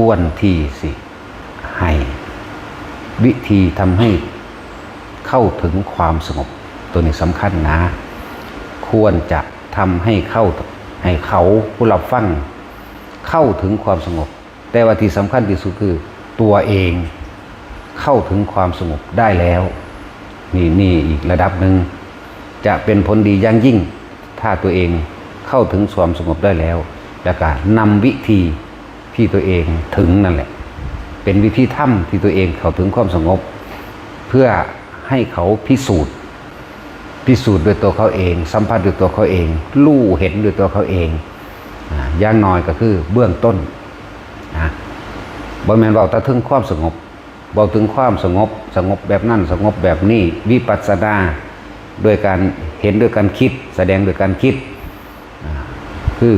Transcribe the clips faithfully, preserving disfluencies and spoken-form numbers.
ควรที่สิให้วิธีทำให้เข้าถึงความสงบ ตัวนี้สำคัญนะ ควรจะทำให้เข้าให้เขาผู้รับฟังเข้าถึงความสงบ แต่ว่าที่สำคัญที่สุดคือตัวเองเข้าถึงความสงบได้แล้ว นี่นี่อีกระดับหนึ่ง จะเป็นผลดีอย่างยิ่ง ถ้าตัวเองเข้าถึงความสงบได้แล้ว แล้วก็นำวิธีที่ตัวเองถึงนั่นแหละ เป็นวิธีธรรมที่ตัวเองเข้าถึงความสงบ เพื่อให้เขาพิสูจน์ พิสูจน์ด้วยตัวเขาเอง สัมผัสด้วยตัวเขาเอง รู้เห็นด้วยตัวเขาเอง อ่า อย่างน้อยก็คือเบื้องต้น นะ บ่แม่นเว้าแต่ถึงความสงบ เว้าถึงความสงบ สงบแบบนั้น สงบแบบนี้ วิปัสสนา โดยการเห็นด้วยการคิด แสดงด้วยการคิด อ่า คือ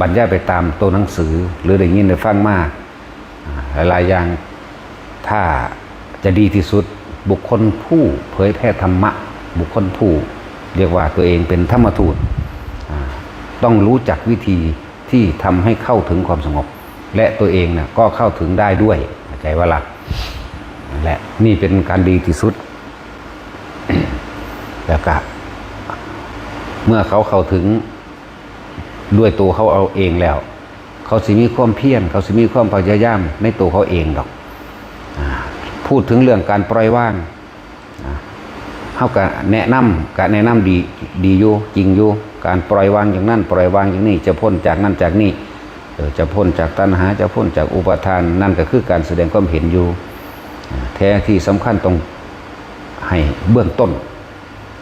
บรรยายไปตามตัวหนังสือ หรือได้ยินได้ฟังมา อ่า หลายๆอย่าง ถ้าจะดีที่สุด บุคคลผู้เผยแผ่ธรรมะ บุคคลผู้เรียกว่าตัวเองเป็นธรรมทูต อ่า ต้องรู้จักวิธีที่ทำให้เข้าถึงความสงบ และตัวเองน่ะก็เข้าถึงได้ด้วย เข้าใจว่าล่ะ นั่นแหละ นี่เป็นการดีที่สุด แล้วก็ เมื่อเขาเข้าถึงด้วยตัวเขาเอาเองแล้ว เขาสิมีความเพียร เขาสิมีความพยายามในตัวเขาเองดอก อ่า พูดถึงเรื่องการปล่อยวาง อ่า เฮาก็แนะนำ ก็แนะนำดี ดีอยู่ จริงอยู่ การปล่อยวางอย่างนั้น ปล่อยวางอย่างนี้ จะพ้นจากนั้นจากนี้ เออ จะพ้นจากตัณหา จะพ้นจากอุปาทาน นั่นก็คือการแสดงความเห็นอยู่ อ่า แท้ที่สำคัญต้องให้เบื้องต้น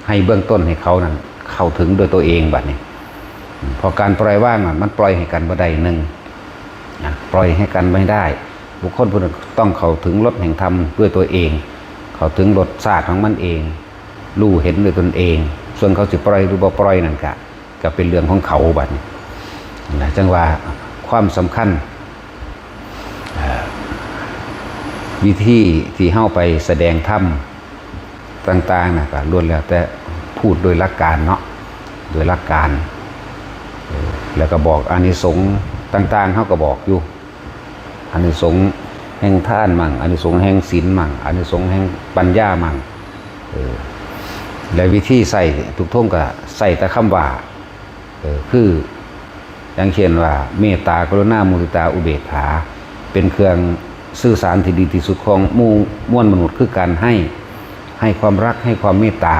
ให้เบื้องต้นให้เขานั้นเข้าถึงด้วยตัวเองบัดนี้ เพราะการปล่อยวางน่ะ มันปล่อยให้กันบ่ได้หนึ่ง นะ ปล่อยให้กันไม่ได้ บุคคลผู้นั้นต้องเข้าถึงรสแห่งธรรมด้วยตัวเอง เข้าถึงรสชาติของมันเอง รู้เห็นด้วยตนเอง ส่วนเขาสิปล่อยหรือบ่ปล่อยนั่นกะ ก็เป็นเรื่องของเขาบัดนี้ นะ จังว่าความสำคัญ เอ่อ วิธีที่เฮาไปแสดงธรรมต่างๆน่ะ ก็ล้วนแล้วแต่พูดโดยหลักการเนาะ โดยหลักการ เออ แล้วก็บอกอานิสงส์ต่างๆ เฮาก็บอกอยู่ อานิสงส์แห่งทานมั่ง อานิสงส์แห่งศีลมั่ง อานิสงส์แห่งปัญญามั่ง เออ และวิธีใส่ทุกท่งก็ใส่แต่คำว่า เออ คือ อย่างเช่นว่า เมตตา กรุณา มุทิตา อุเบกขา เป็นเครื่องสื่อสารที่ดีที่สุดของหมู่มวลมนุษย์ คือการให้ ให้ความรัก ให้ความเมตตา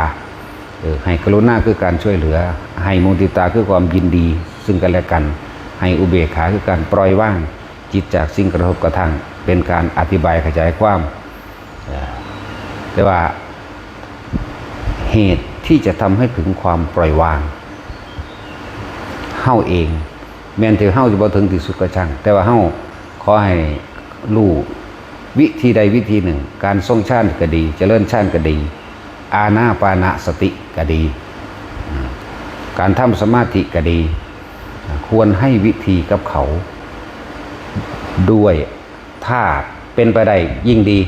เออ ให้กรุณาคือการช่วยเหลือ ให้มุทิตาคือความยินดีซึ่งกันและกัน ให้อุเบกขาคือการปล่อยวางจิตจากสิ่งกระทบกระทั่ง เป็นการอธิบายขยายความ เอ่อ แต่ว่าเหตุที่จะทำให้ถึงความปล่อยวาง เฮาเอง แม้นที่เฮาจะบ่ถึงที่สุดก็ช่าง แต่ว่าเฮาขอให้รู้วิธีใดวิธีหนึ่ง การทรงฌานก็ดี เจริญฌานก็ดี อานาปานสติก็ดี อืม การทำสมาธิก็ดี ควรให้วิธีกับเขา ด้วย ถ้าเป็นไปได้ยิ่งดี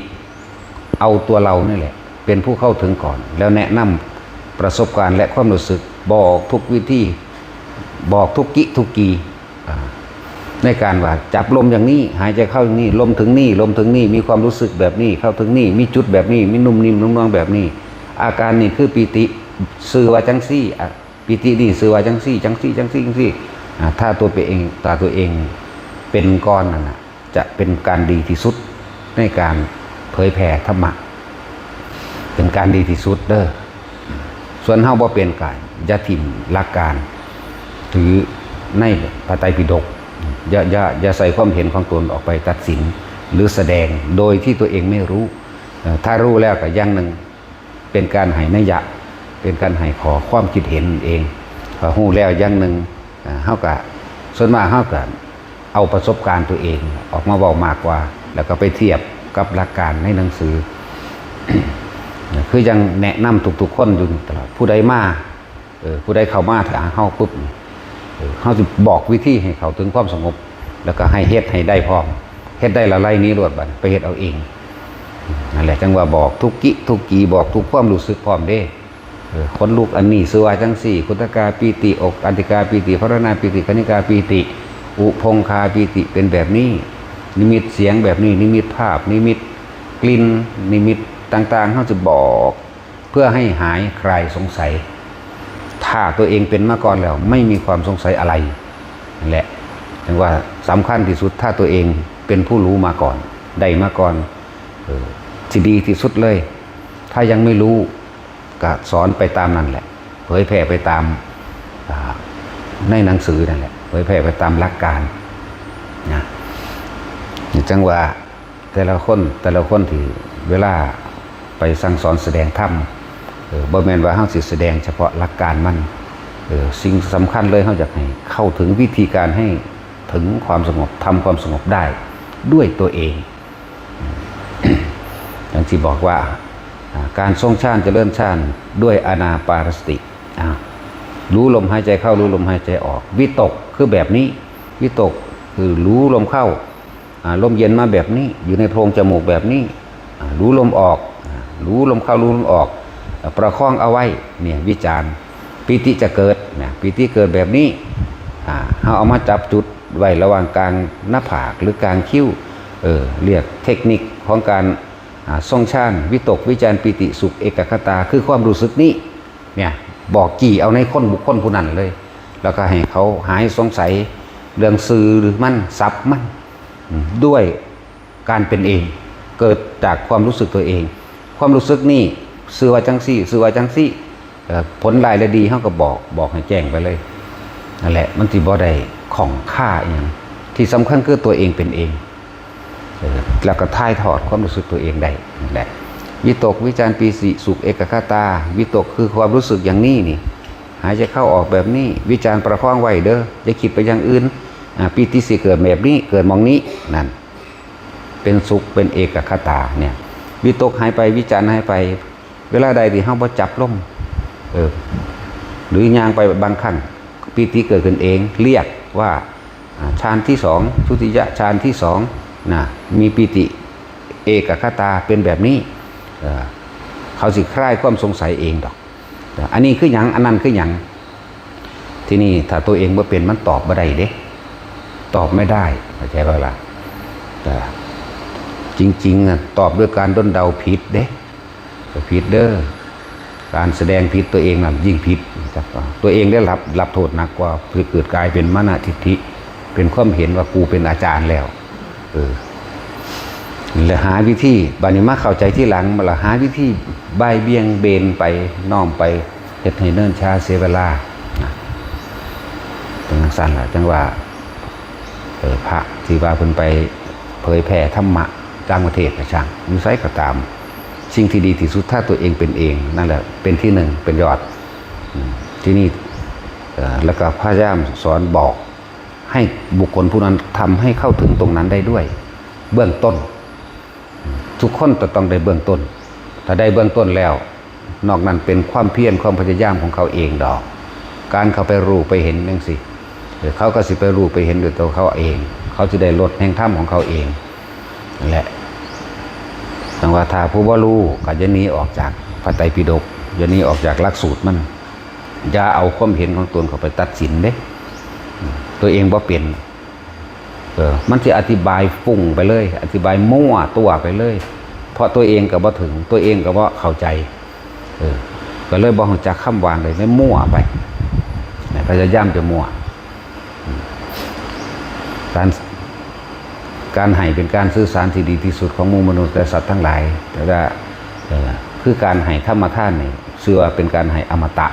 เอาตัวเรานี่แหละ เป็นผู้เข้าถึงก่อน แล้วแนะนำประสบการณ์และความรู้สึก บอกทุกวิธี บอกทุกกิทุกกี อ่า ในการว่าจับลมอย่างนี้ หายใจเข้าอย่างนี้ ลมถึงนี่ ลมถึงนี่ มีความรู้สึกแบบนี้ เข้าถึงนี่ มีจุดแบบนี้ มีนุ่มนิ่มนุ่มนวลแบบนี้ อาการนี้คือปีติ ซื่อว่าจังซี่ อ่ะ ปีตินี่ซื่อว่าจังซี่ จังซี่ จังซี่ จังซี่ อ่า ถ้าตัวไปเอง ถ้าตัวเองเป็นก่อนนั่นน่ะ จะเป็นการดีที่สุดในการเผยแผ่ธรรมะ เป็นการดีที่สุดเด้อ ส่วนเฮาบ่เป็นก็อย่าถิ่มหลักการ ถือในพระไตรปิฎก อย่า อย่า อย่าใส่ความเห็นของตนออกไปตัดสิน หรือแสดงโดยที่ตัวเองไม่รู้ เอ่อ ถ้ารู้แล้วก็อย่างหนึ่ง เป็นการให้นัยยะ เป็นการให้ข้อความคิดเห็นเอง พอรู้แล้วอย่างหนึ่ง อ่า เฮาก็ ส่วนมากเฮาก็เอาประสบการณ์ตัวเองออกมาเว้ามากกว่า แล้วก็ไปเทียบกับหลักการในหนังสือ คือยังแนะนำทุกๆคนอยู่ตลอด ผู้ใดมา เออ ผู้ใดเข้ามาหาเฮาปุ๊บ เออ เฮาสิบอกวิธีให้เข้าถึงความสงบ แล้วก็ให้เฮ็ดให้ได้พร้อม เฮ็ดได้ละไลนี้โลดบัด ไปเฮ็ดเอาเอง นั่นแหละ จังว่าบอกทุกกิทุกกี บอกทุกความรู้สึกพร้อมเด้ เออ ขนลุกอันนี้ซื่อว่าจังซี่ คุตกาปีติ อกอันติกาปีติ พรณาปีติ คณิกาปีติ อุพงคาปีติ เป็นแบบนี้ นิมิตเสียงแบบนี้ นิมิตภาพ นิมิตกลิ่น นิมิตต่างๆ เขาจะบอก เพื่อให้หายคลายสงสัย ถ้าตัวเองเป็นมาก่อนแล้ว ไม่มีความสงสัยอะไร นั่นแหละ ถึงว่าสำคัญที่สุด ถ้าตัวเองเป็นผู้รู้มาก่อน ได้มาก่อน เออ ที่ดีที่สุดเลย ถ้ายังไม่รู้ ก็สอนไปตามนั่นแหละ เผยแผ่ไปตาม อ่า ในหนังสือนั่นแหละ เผยแผ่ไปตามหลักการ นะ จังว่าแต่ละคน แต่ละคนที่เวลาไปสั่งสอนแสดงธรรม เออ บ่แม่นว่าเฮาสิแสดงเฉพาะหลักการมัน เออ สิ่งสำคัญเลย เฮาอยากให้เข้าถึงวิธีการให้ถึงความสงบ ทำความสงบได้ด้วยตัวเอง อย่างที่บอกว่า อ่า การทรงฌานเจริญฌานด้วยอานาปานสติ อ่า รู้ลมหายใจเข้า รู้ลมหายใจออก วิตกคือแบบนี้ วิตกคือรู้ลมเข้า อ่า ลมเย็นมาแบบนี้ อยู่ในโพรงจมูกแบบนี้ อ่า รู้ลมออก อ่า รู้ลมเข้า รู้ลมออก อ่า ประคองเอาไว้ เนี่ย วิจาร ปีติจะเกิด เนี่ย ปีติเกิดแบบนี้ อ่า เฮาเอามาจับจุดไว้ระหว่างกลางหน้าผากหรือกลางคิ้ว เออ เรียกเทคนิคของการ อ่า ทรงฌาน วิตก วิจาร ปีติ สุข เอกคตา คือความรู้สึกนี้ เนี่ย บอกจี้เอาในคนบุคคลผู้นั้นเลย แล้วก็ให้เขาหายสงสัยเรื่องชื่อมัน ศัพท์มัน อืม ด้วยการเป็นเอง เกิดจากความรู้สึกตัวเอง ความรู้สึกนี่ชื่อว่าจังซี่ ชื่อว่าจังซี่ เอ่อ ผลร้ายและดีเฮาก็บอก บอกให้แจ้งไปเลย นั่นแหละ มันสิบ่ได้ข้องคาอีหยัง ที่สำคัญคือตัวเองเป็นเอง เออ แล้วก็ถ่ายทอดความรู้สึกตัวเองได้ นั่นแหละ วิตก วิจาร ปีติ สุข เอกคตา วิตกคือความรู้สึกอย่างนี้นี่ หายใจเข้าออกแบบนี้ วิจาร ประคองไว้เด้อ อย่าคิดไปอย่างอื่น อ่า ปีติสิเกิดแบบนี้ เกิดหม่องนี้ นั่น เป็นสุข เป็นเอกคตา เนี่ย วิตกหายไป วิจารหายไป เวลาใดที่เฮาบ่จับลม เออ หรือย่างไปบางครั้ง ปีติเกิดขึ้นเอง เรียกว่า อ่า ฌานที่สอง ทุติยฌานที่สอง นะ มีปีติ เอกคตา เป็นแบบนี้ เออ เขาสิคลายความสงสัยเองดอก อันนี้คือหยัง อันนั้นคือหยัง ทีนี้ถ้าตัวเองบ่เป็น มันตอบบ่ได้เด้ ตอบไม่ได้ เข้าใจบ่ล่ะ แต่จริงๆน่ะ ตอบด้วยการด้นเดาผิดเด้ ก็ผิดเด้อ การแสดงผิดตัวเองน่ะยิ่งผิด ตัวเองได้รับ รับโทษหนักกว่า คือเกิดกลายเป็นมานะทิฏฐิ เป็นความเห็นว่ากูเป็นอาจารย์แล้ว เออ แล้วหาวิธี บัดนี้มาเข้าใจทีหลัง แล้วหาวิธีบ่ายเบี่ยงเบนไป น้อมไป เฮ็ดให้เนิ่นช้าเสียเวลา นะ เป็นจังซั่นล่ะ จังว่า เออ พระที่ว่าเพิ่นไปเผยแผ่ธรรมะต่างประเทศก็ช่าง อยู่ไสก็ตาม สิ่งที่ดีที่สุดถ้าตัวเองเป็นเอง นั่นแหละ เป็นที่หนึ่ง เป็นยอด อืม ที่นี่ เอ่อ แล้วก็พยายามสอนบอก ให้บุคคลผู้นั้นทำให้เข้าถึงตรงนั้นได้ด้วย เบื้องต้น ทุกคนจะต้องได้เบื้องต้น ถ้าได้เบื้องต้นแล้ว นอกนั้นเป็นความเพียร ความพยายามของเขาเองดอก การเข้าไปรู้ไปเห็นจังซี้ เออ เขาก็สิไปรู้ไปเห็นด้วยตัวเขาเอง เขาสิได้ลดแห่งธรรมของเขาเอง นั่นแหละ จังว่าถ้าผู้บ่รู้ก็อย่าหนีออกจากพระไตรปิฎก อย่าหนีออกจากหลักสูตรมัน อย่าเอาความเห็นของตนเข้าไปตัดสินเด้ ตัวเองบ่เป็น เออ มันสิอธิบายฟุ้งไปเลย อธิบายมั่วตัวไปเลย เพราะตัวเองก็บ่ถึง ตัวเองก็บ่เข้าใจ เออ ก็เลยบ่รู้จักคำวางเลย เลยมั่วไป นะ พยายามจะมั่ว การ การให้เป็นการสื่อสารที่ดีที่สุดของหมู่มนุษย์และสัตว์ทั้งหลาย แต่ว่า เอ่อ คือการให้ธรรมทานนี่ ชื่อว่าเป็นการให้อมตะ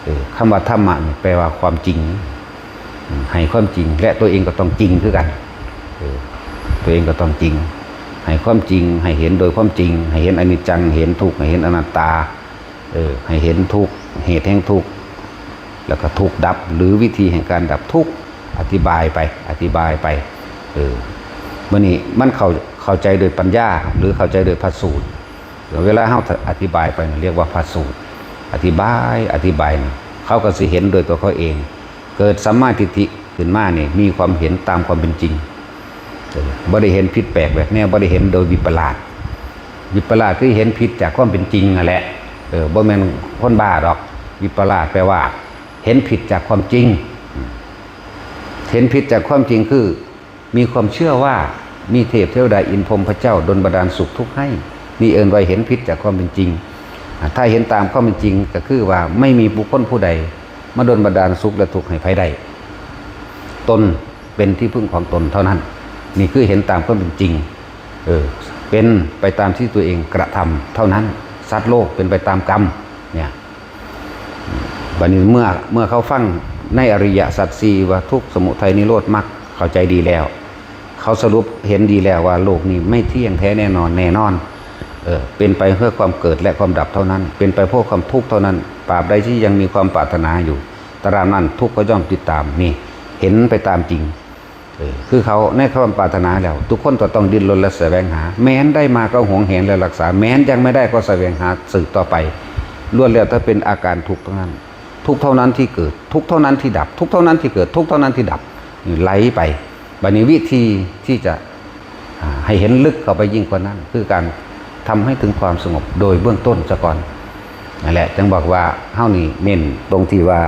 เออ คำว่าธรรมะนี่แปลว่าความจริง อืม ให้ความจริง และตัวเองก็ต้องจริงคือกัน เออ ตัวเองก็ต้องจริง ให้ความจริง ให้เห็นโดยความจริง ให้เห็นอนิจจัง เห็นทุกข์ ให้เห็นอนัตตา เออ ให้เห็นทุกข์ เหตุแห่งทุกข์ แล้วก็ทุกข์ดับ หรือวิธีแห่งการดับทุกข์ อธิบายไป อธิบายไป เออ มื้อนี้มันเข้า เข้าใจโดยปัญญา หรือเข้าใจโดยพระสูตร เวลาเฮาอธิบายไปน่ะ เรียกว่าพระสูตร อธิบาย อธิบายน่ะ เขาก็สิเห็นโดยตัวเขาเอง เกิดสัมมาทิฏฐิขึ้นมานี่ มีความเห็นตามความเป็นจริง เออ บ่ได้เห็นผิดแปลกแหวกแนว บ่ได้เห็นโดยวิปลาส วิปลาสคือเห็นผิดจากความเป็นจริงนั่นแหละ เออ บ่แม่นคนบ้าดอก วิปลาสแปลว่า เห็นผิดจากความจริง เห็นผิดจากความจริงคือ มีความเชื่อว่า มีเทพเทวดาอินทร์พรหมพระเจ้าดลบันดาลสุขทุกข์ให้ นี่เอิ้นว่าเห็นผิดจากความเป็นจริง อ่า ถ้าเห็นตามความเป็นจริงก็คือว่าไม่มีบุคคลผู้ใดมาดลบันดาลสุขและทุกข์ให้ใผได้ ตนเป็นที่พึ่งของตนเท่านั้น นี่คือเห็นตามความเป็นจริง เออ เป็นไปตามที่ตัวเองกระทำเท่านั้น สัตว์โลกเป็นไปตามกรรม เนี่ย บัดนี้เมื่อ เมื่อเขาฟังในอริยสัจสี่ว่าทุกข์ สมุทัย นิโรธ มรรค เข้าใจดีแล้ว เขาสรุปเห็นดีแล้วว่าโลกนี้ไม่เที่ยงแท้แน่นอน แน่นอน เออ เป็นไปเพื่อความเกิดและความดับเท่านั้น เป็นไปเพื่อความทุกข์เท่านั้น ตราบใดที่ยังมีความปรารถนาอยู่ ตราบนั้นทุกข์ก็ย่อมติดตาม นี่ เห็นไปตามจริง เออ คือเขาในความปรารถนาแล้ว ทุกคนก็ต้องดิ้นรนและแสวงหา แม้นได้มาก็หวงแหนและรักษา แม้นยังไม่ได้ก็แสวงหาสืบต่อไป ล้วนแล้วแต่เป็นอาการทุกข์ทั้งนั้น ทุกข์เท่านั้นที่เกิด ทุกข์เท่านั้นที่ดับ ทุกข์เท่านั้นที่เกิด ทุกข์เท่านั้นที่ดับ นี่ไหลไป บัดนี้วิธีที่จะ อ่า ให้เห็นลึกเข้าไปยิ่งกว่านั้น คือการทำให้ถึงความสงบโดยเบื้องต้นซะก่อน นั่นแหละ จึงบอกว่าเฮานี่เน้นตรงที่ว่า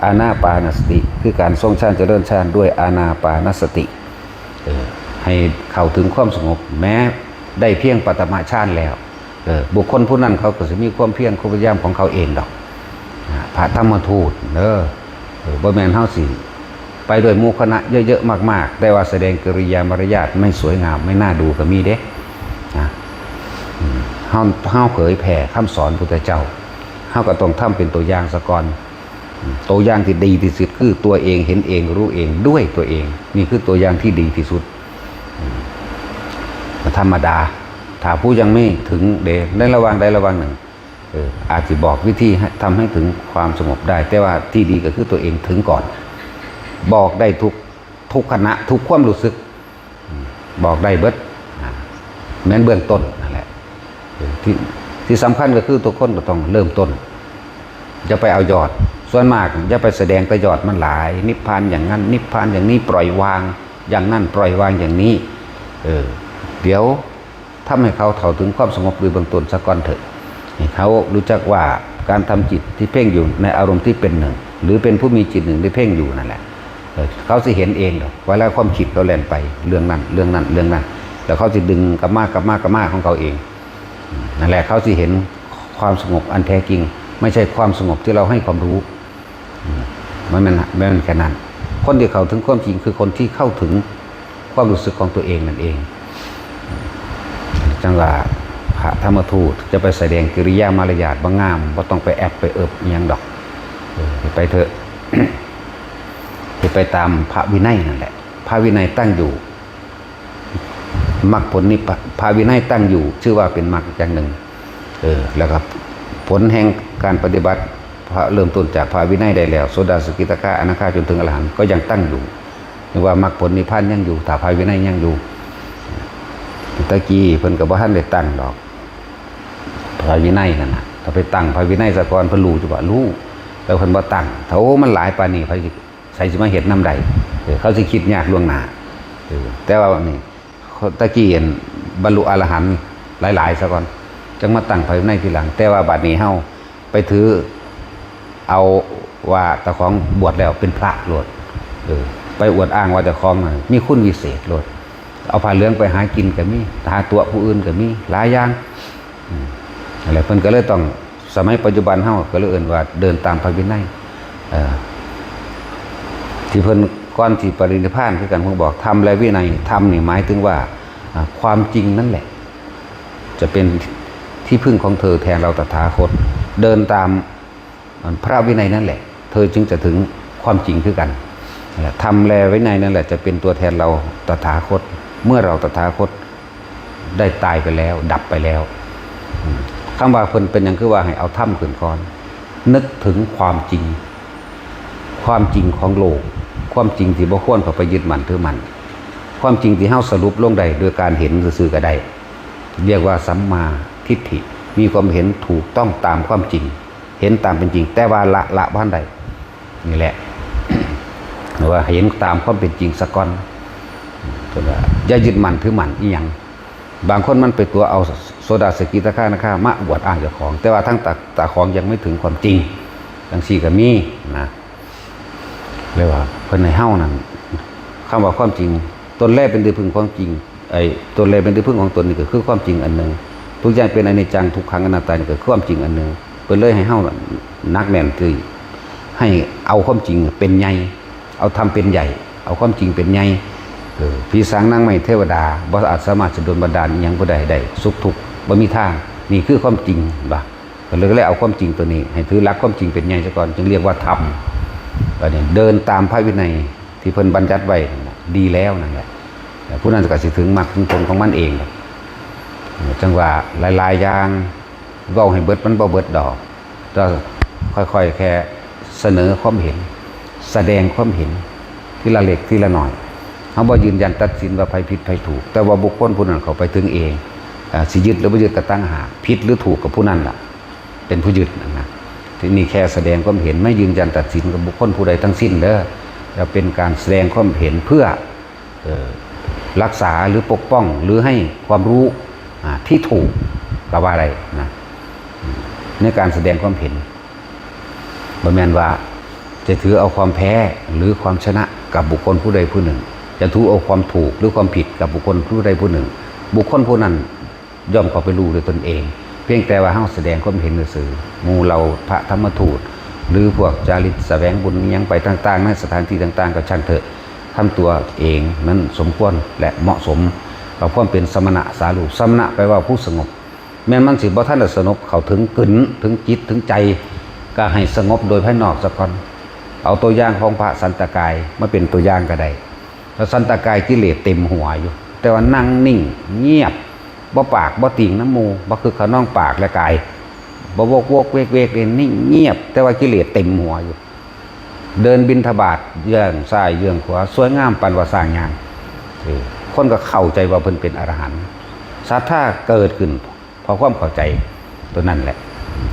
อานาปานสติ คือการทรงฌานเจริญฌานด้วยอานาปานสติ เออ ให้เข้าถึงความสงบ แม้ได้เพียงปฐมฌานแล้ว เออ บุคคลผู้นั้นเขาก็สิมีความเพียรความพยายามของเขาเองดอก อ่า พระธรรมทูตเด้อ เออ บ่แม่นเฮาสิไปด้วยหมู่คณะเยอะๆมากๆ แต่ว่าแสดงกิริยามารยาทไม่สวยงาม ไม่น่าดูก็มีเด้ นะ อืม เฮา เฮาเผยแผ่คำสอนพุทธเจ้า เฮาก็ต้องทำเป็นตัวอย่างซะก่อน อืม ตัวอย่างที่ดีที่สุดคือตัวเองเห็นเองรู้เองด้วยตัวเอง นี่คือตัวอย่างที่ดีที่สุด อืม ธรรมดา ถ้าผู้ยังไม่ถึงเด ในระหว่างใดระหว่างหนึ่ง เออ อาจจะบอกวิธีให้ทำให้ถึงความสงบได้ แต่ว่าที่ดีก็คือตัวเองถึงก่อน บอกได้ทุก ทุกขณะ ทุกความรู้สึก อืม บอกได้เบิด อ่า แม้นเบื้องต้นนั่นแหละ เออ ที่ ที่สำคัญก็คือทุกคนก็ต้องเริ่มต้น อย่าไปเอายอด ส่วนมากอย่าไปแสดงแต่ยอดมันหลาย นิพพานอย่างนั้น นิพพานอย่างนี้ ปล่อยวางอย่างนั้น ปล่อยวางอย่างนี้ เออ เดี๋ยวทำให้เขาเข้าถึงความสงบโดยเบื้องต้นซะก่อนเถอะ ให้เขารู้จักว่าการทำจิตที่เพ่งอยู่ในอารมณ์ที่เป็นหนึ่ง หรือเป็นผู้มีจิตหนึ่งที่เพ่งอยู่นั่นแหละ เออ เขาสิเห็นเองดอก เวลาความคิดเขาแล่นไปเรื่องนั้น เรื่องนั้น เรื่องนั้น แล้วเขาสิดึงกลับมา กลับมา กลับมาของเขาเอง อืม นั่นแหละ เขาสิเห็นความสงบอันแท้จริง ไม่ใช่ความสงบที่เราให้ความรู้ อืม มันแม่น แม่นแค่นั้น คนที่เข้าถึงความจริงคือคนที่เข้าถึงความรู้สึกของตัวเองนั่นเอง จังว่าพระธรรมทูตจะไปแสดงกิริยามารยาทบ่งาม บ่ต้องไปแอบไปเอิบอิหยังดอก เออ ไปเถอะ ให้ไปตามพระวินัยนั่นแหละ พระวินัยตั้งอยู่ มรรคผลนิพพาน พระวินัยตั้งอยู่ ชื่อว่าเป็นมรรคอย่างหนึ่ง เออ แล้วก็ผลแห่งการปฏิบัติ พระเริ่มต้นจากพระวินัยได้แล้ว โสดาสกิทาคาอนาคาจนถึงอรหันต์ก็ยังตั้งอยู่ เรียกว่ามรรคผลนิพพานยังอยู่ ถ้าพระวินัยยังอยู่ ตะกี้เพิ่นก็บ่ทันได้ตั้งดอก พระวินัยนั่นน่ะ ถ้าไปตั้งพระวินัยซะก่อน เพิ่นรู้อยู่บ่ รู้ แล้วเพิ่นบ่ตั้ง ถ้า โอ้ มันหลายปานนี้ ไผสิ ไสสิมาเฮ็ดนำได้ เออ เขาสิคิดยากล่วงหน้า เออ แต่ว่านี่ ตะกี้อันบรรลุอรหันต์หลายๆซะก่อน จังมาตั้งพระวินัยทีหลัง แต่ว่าบัดนี้เฮาไปถือเอาว่าเจ้าของบวชแล้วเป็นพระโลด เออ ไปอวดอ้างว่าเจ้าของน่ะมีคุณวิเศษโลด เอาผ้าเหลืองไปหากินก็มี หาตั๋วผู้อื่นก็มี หลายอย่าง อืม นั่นแหละ เพิ่นก็เลยต้อง สมัยปัจจุบันเฮาก็เลยเอิ้นว่าเดินตามพระวินัย เอ่อ ที่เพิ่นก่อนสิปรินิพพานคือกัน เพิ่นบอกธรรมและวินัย ธรรมนี่หมายถึงว่า อ่า ความจริงนั่นแหละ จะเป็นที่พึ่งของเธอแทนเราตถาคต เดินตามพระวินัยนั่นแหละ เธอจึงจะถึงความจริงคือกัน นั่นแหละ ธรรมและวินัยนั่นแหละจะเป็นตัวแทนเราตถาคต เมื่อเราตถาคต ได้ตายไปแล้ว ดับไปแล้ว อืม คำว่าเพิ่นเป็นหยังคือว่าให้เอาธรรมขึ้นก่อน นึกถึงความจริง ความจริงของโลก ความจริงที่บ่ควรเข้าไปยึดมั่นถือมั่น ความจริงที่เฮาสรุปลงได้โดยการเห็นซื่อๆก็ได้ เรียกว่าสัมมาทิฏฐิ มีความเห็นถูกต้องตามความจริง เห็นตามเป็นจริง แต่ว่าละ ละบ่ทันได้ นี่แหละ หรือว่าเห็นตามความเป็นจริงซะก่อน เพิ่นว่าอย่ายึดมั่นถือมั่นอีหยัง บางคนมันไปตั๋วเอาโสดาสกิทาคาอนาคามาอวดอ้างเจ้าของ แต่ว่าทั้งตา ตาของยังไม่ถึงความจริง จังซี่ก็มีนะ เรียกว่าเพิ่นให้เฮานั่น คำว่าความจริง ตนแลเป็นที่พึ่งของจริง ไอ้ตัวแลเป็นที่พึ่งของตนนี่ก็คือความจริงอันหนึ่ง ทุกอย่างเป็นอนิจจังทุกขังอนัตตานี่ก็คือความจริงอันหนึ่ง เพิ่นเลยให้เฮาหนักแน่นคือให้เอาความจริงเป็นใหญ่ เอาธรรมเป็นใหญ่ เอาความจริงเป็นใหญ่ เออ ผีสางนางไม้เทวดาบ่อาจสามารถจะดลบันดาลอิหยังผู้ใดได้สุขทุกข์บ่มีทาง นี่คือความจริงบ่ ก็เลยเลยเอาความจริงตัวนี้ ให้ถือหลักความจริงเป็นใหญ่ซะก่อน จึงเรียกว่าธรรม บัดนี้เดินตามพระวินัยที่เพิ่นบัญญัติไว้นั่นน่ะดีแล้วนั่นแหละ ผู้นั้นก็สิถึงมรรคถึงผลของมันเอง จังว่าหลายๆอย่าง เว้าให้เบิดมันบ่เบิดดอก ก็ค่อยๆแค่เสนอความเห็น แสดงความเห็น ทีละเล็กทีละน้อย เฮาบ่ยืนยันตัดสินว่าไผผิดไผถูก แต่ว่าบุคคลผู้นั้นเข้าไปถึงเอง อ่า สิยึดหรือบ่ยึดก็ต่างหาก ผิดหรือถูกกับผู้นั้นล่ะ เป็นผู้ยึดนั่นนะ ที่นี่แค่แสดงความเห็น ไม่ยืนยันตัดสินกับบุคคลผู้ใดทั้งสิ้นเด้อ แต่เป็นการแสดงความเห็นเพื่อ เอ่อ รักษาหรือปกป้องหรือให้ความรู้ อ่า ที่ถูกก็ว่าได้นะ ในการแสดงความเห็น บ่แม่นว่าจะถือเอาความแพ้หรือความชนะกับบุคคลผู้ใดผู้หนึ่ง จะถือเอาความถูกหรือความผิดกับบุคคลผู้ใดผู้หนึ่ง บุคคลผู้นั้นย่อมเข้าไปรู้ด้วยตนเอง เพียงแต่ว่าเฮาแสดงความเห็นซื่อๆ หมู่เหล่าพระธรรมทูต หรือพวกจาริกแสวงบุญอิหยังไปต่างๆ ในสถานที่ต่างๆ ก็ช่างเถอะ ทำตัวเองนั้นสมควรและเหมาะสมกับความเป็นสมณะสารูป สมณะแปลว่าผู้สงบ แม้นมันสิบ่ทันได้สงบเข้าถึงกึ่นถึงจิตถึงใจ ก็ให้สงบโดยภายนอกซะก่อน เอาตัวอย่างของพระสันตะกายมาเป็นตัวอย่างก็ได้ พระสันตะกายกิเลสเต็มหัวอยู่ แต่ว่านั่งนิ่งเงียบ บ่ปากบ่ติ่งนำหมู่ บ่คึกคะนองปากและกาย บ่วกวกเวกเวกเลย นิ่งเงียบ แต่ว่ากิเลสเต็มหัวอยู่ เดินบิณฑบาตเยื้องซ้ายเยื้องขวา สวยงามปานว่าสร้างยาง เออ คนก็เข้าใจว่าเพิ่นเป็นอรหันต์ ศรัทธาเกิดขึ้นเพราะความเข้าใจตัวนั้นแหละ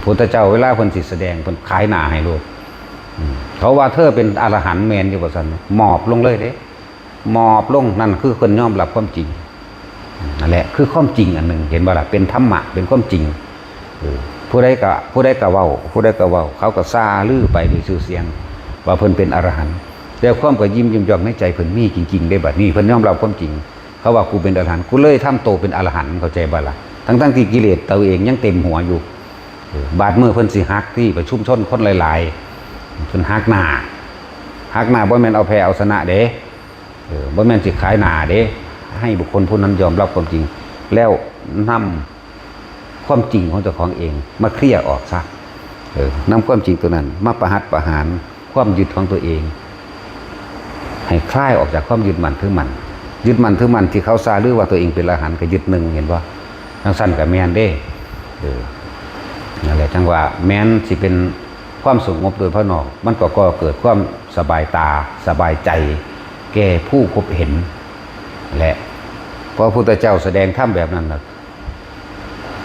พุทธเจ้าเวลาเพิ่นสิแสดง เพิ่นขายหน้าให้โลก อืม เขาว่าเธอเป็นอรหันต์แม่นอยู่ว่าซั่น หมอบลงเลยเด้ หมอบลง นั่นคือเพิ่นยอมรับความจริง นั่นแหละคือความจริงอันหนึ่ง เห็นบ่ล่ะ เป็นธรรมะ เป็นความจริง เออ ผู้ใดก็ ผู้ใดก็เว้า ผู้ใดก็เว้า เขาก็ซาลือไปด้วยชื่อเสียง ว่าเพิ่นเป็นอรหันต์ แต่ความก็ยิ้มย่อมๆในใจเพิ่นมีจริงๆเด้ บัดนี้เพิ่นยอมรับความจริง เขาว่ากูเป็นอรหันต์ กูเลยทำโตเป็นอรหันต์ เข้าใจบ่ล่ะ ทั้งๆที่กิเลสตัวเองยังเต็มหัวอยู่ เออ บาดมื้อเพิ่นสิหักที่ประชุมชนคนหลายๆ เพิ่นหักหน้า หักหน้าบ่แม่นเอาแพ้เอาชนะเด้ เออ บ่แม่นสิขายหน้าเด้ ให้บุคคลผู้นั้นยอมรับความจริง แล้วนำความจริงของเจ้าของเองมาเคลียร์ออกซะ เออ นำความจริงตัวนั้นมาประหัตประหารความยึดของตัวเอง ให้คลายออกจากความยึดมั่นถือมั่น ยึดมั่นถือมั่นที่เขาซาลือว่าตัวเองเป็นอรหันต์ก็ยึดหนึ่ง เห็นบ่ จังซั่นก็แม่นเด้ เออ นั่นแหละ จังว่าแม้นสิเป็นความสงบโดยภายนอก มันก็ก่อเกิดความสบายตา สบายใจ แก่ผู้พบเห็น และพอพระพุทธเจ้าแสดงธรรมแบบนั้นน่ะ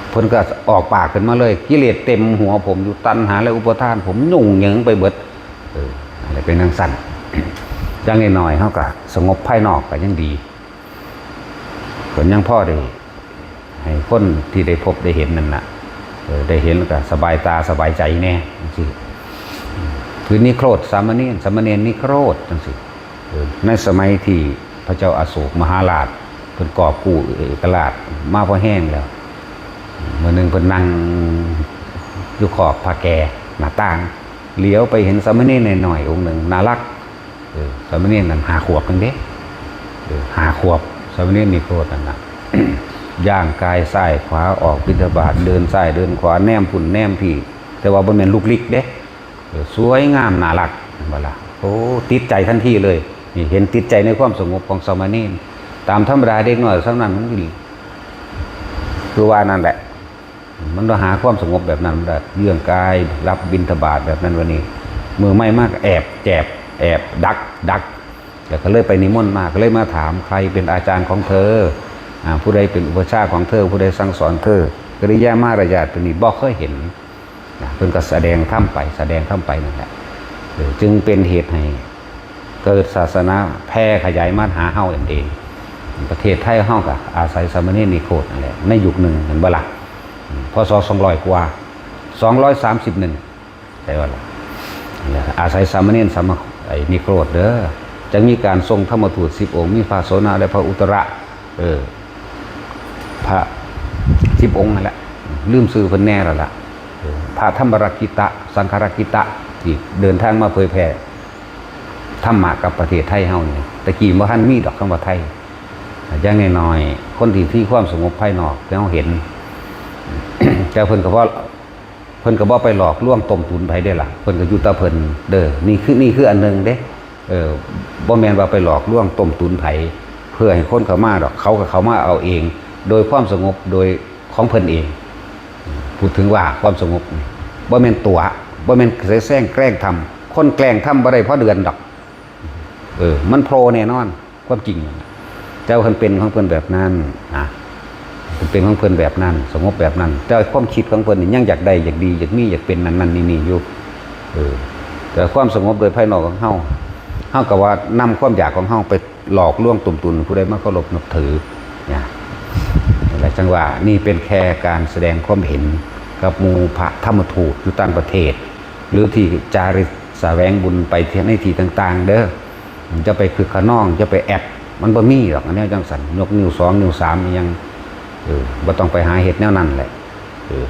เพิ่นก็ออกปากขึ้นมาเลย กิเลสเต็มหัวผมอยู่ ตัณหาและอุปาทาน ผมยุ่งเหยิงไปเบิด เออ อะไรเป็นจังซั่น จังน้อยๆเฮาก็สงบภายนอกก็ยังดี ก็ยังพอได้ให้คนที่ได้พบได้เห็นนั่นน่ะ เออ ได้เห็นแล้วก็สบายตาสบายใจแน่จังซี้ คือนิโครธสามเณร สามเณรนิโครธจังซี้ เออ ในสมัยที่พระเจ้าอโศกมหาราชเพิ่นกอบกู้เอกราชมาพอแห้งแล้ว มื้อหนึ่งเพิ่นนั่งอยู่ขอบพระแก้วหน้าต่าง เหลียวไปเห็นสามเณรน้อยๆองค์หนึ่งน่ารัก เออ สามเณรนั่นห้าขวบนึงเด้ เออ ห้าขวบ สามเณรนิโครธนั่นน่ะ ย่างกายซ้ายขวาออกบิณฑบาต เดินซ้ายเดินขวา แนมพุ้นแนมพี้ แต่ว่าบ่แม่นลุกลี้กเด้ เออ สวยงามน่ารัก เห็นบ่ล่ะ โอ้ ติดใจทันทีเลย นี่เห็นติดใจในความสงบของสามเณร ตามธรรมดาเด็กน้อยส่ำนั้นมันก็คือว่านั่นแหละ มันต้องหาความสงบแบบนั้นได้ เยื่องกาย รับบิณฑบาตแบบนั้นวันนี้ มื้อใหม่มากแอบแจบ แอบดัก ดัก แล้วก็เลยไปนิมนต์มา ก็เลยมาถาม ใครเป็นอาจารย์ของเธอ อ่า ผู้ใดเป็นอุปัชฌาย์ของเธอ ผู้ใดสั่งสอนเธอ กิริยามารยาทตัวนี้บ่เคยเห็น นะ เพิ่นก็แสดงธรรมไป แสดงธรรมไปนั่นแหละ เออ จึงเป็นเหตุให้ เกิดศาสนาแพร่ขยายมาหาเฮาเอง ประเทศไทยเฮาก็อาศัยสามเณรนิโครธนั่นแหละ ในยุคหนึ่ง เห็นบ่ล่ะ พ.ศ. สองร้อยกว่า สองร้อยสามสิบเอ็ด ใช่บ่ล่ะ อาศัยสามเณรสาม ไอ้นิโครธเด้อ จะมีการทรงธรรมทูตสิบองค์ มีพระโสณะและพระอุตระ เออ พระสิบองค์นั่นแหละ ลืมชื่อเพิ่นแน่แล้วล่ะ เออ พระธรรมรักขิตะ สังฆรักขิตะ ที่เดินทางมาเผยแผ่ธรรมะกับประเทศไทยเฮานี่ ตะกี้บ่ทันมีดอกคำว่าไทย อย่างน้อยๆ คนที่มีความสงบภายนอกที่เฮาเห็น แต่เพิ่นก็บ่ เพิ่นก็บ่ไปหลอกลวงต้มตุ๋นไผเด้ล่ะ เพิ่นก็อยู่แต่เพิ่นเด้อ นี่คือ นี่คืออันหนึ่งเด้ เออ บ่แม่นว่าไปหลอกลวงต้มตุ๋นไผ เพื่อให้คนเข้ามาดอก เขาก็เข้ามาเอาเอง โดยความสงบ โดยของเพิ่นเอง พูดถึงว่าความสงบนี่ บ่แม่นตั๋ว บ่แม่นแซงแกล้งทำ คนแกล้งทำบ่ได้พอเดือนดอก เออ มันโผล่แน่นอน ความจริงนั่นน่ะ แต่ว่าเพิ่นเป็นของเพิ่นแบบนั้นนะ เพิ่นเป็นของเพิ่นแบบนั้น สงบแบบนั้น แต่ความคิดของเพิ่นนี่ยังอยากได้ อยากดี อยากมี อยากเป็นนั่นนั่นนี่นี่อยู่ เออ แต่ความสงบโดยภายนอกของเฮา เฮาก็ว่านำความอยากของเฮาไปหลอกลวงต้มตุ๋นผู้ใดมาเคารพนับถือ เนี่ย นี่แหละจังว่า นี่เป็นแค่การแสดงความเห็นกับหมู่พระธรรมทูตอยู่ต่างประเทศ หรือที่จาริกแสวงบุญไปที่ ในที่ต่างๆ เด้อ จะไปคึกคะนอง จะไปแอด มันบ่มีดอก อันนี้จังซั่น ยกนิ้วสอง นิ้วสาม อิหยัง เออ บ่ต้องไปหาเฮ็ดแนวนั้นแหละ เออ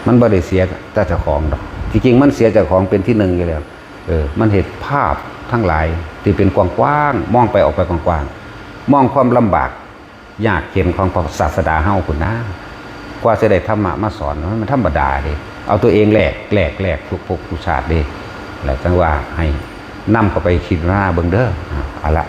มันบ่ได้เสียแต่เจ้าของดอก ที่จริงมันเสียเจ้าของเป็นที่หนึ่งอยู่แล้ว เออ มันเห็นภาพทั้งหลายที่เป็นกว้างๆ มองไปออกไปกว้างๆ มองความลำบาก ยากเข็ญของพระศาสดาเฮาพุ้นนะ กว่าสิได้ธรรมะมาสอน มันธรรมดาเด้ เอาตัวเองแลก แลก แลกทุกภพทุกชาติเด้ แล้วจังว่าให้นำเข้าไปคิดพิจารณาเบิ่งเด้อ อ่า เอาละ